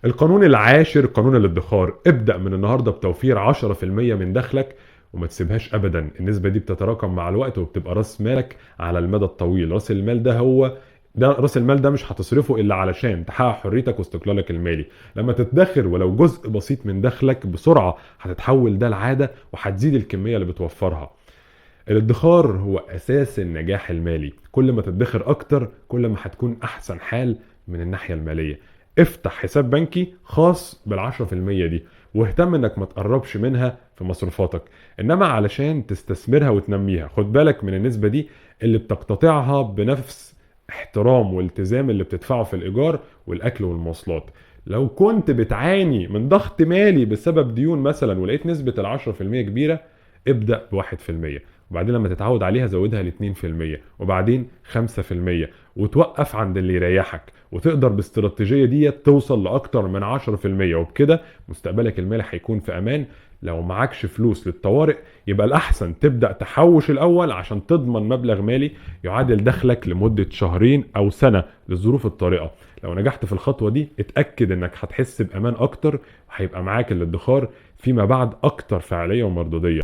القانون العاشر قانون الادخار. ابدأ من النهاردة بتوفير 10% من دخلك وما تسيبهاش ابدا. النسبة دي بتتراكم مع الوقت وبتبقى راس مالك على المدى الطويل. راس المال ده هو ده راس المال ده مش هتصرفه الا علشان تحقق حريتك واستقلالك المالي. لما تدخر ولو جزء بسيط من دخلك بسرعة هتتحول ده لعادة وهتزيد الكمية اللي بتوفرها. الادخار هو اساس النجاح المالي. كل ما تدخر اكتر كل ما هتكون احسن حال من الناحية المالية. افتح حساب بنكي خاص بال10% دي واهتم انك ما تقربش منها في مصروفاتك، انما علشان تستثمرها وتنميها. خد بالك من النسبة دي اللي بتقتطعها بنفس احترام والتزام اللي بتدفعه في الايجار والاكل والمواصلات. لو كنت بتعاني من ضغط مالي بسبب ديون مثلا ولقيت نسبة 10% كبيرة، ابدأ ب1%، وبعدين لما تتعود عليها زودها ل2%، وبعدين 5%، وتوقف عند اللي يريحك، وتقدر باستراتيجية دي توصل لأكتر من 10%. وبكده مستقبلك المالي هيكون في أمان. لو معكش فلوس للطوارئ يبقى الأحسن تبدأ تحوش الأول عشان تضمن مبلغ مالي يعادل دخلك لمدة شهرين أو سنة للظروف الطارئة. لو نجحت في الخطوة دي اتأكد إنك هتحس بأمان أكتر، وهيبقى معاك الادخار فيما بعد أكتر فعالية ومردودية.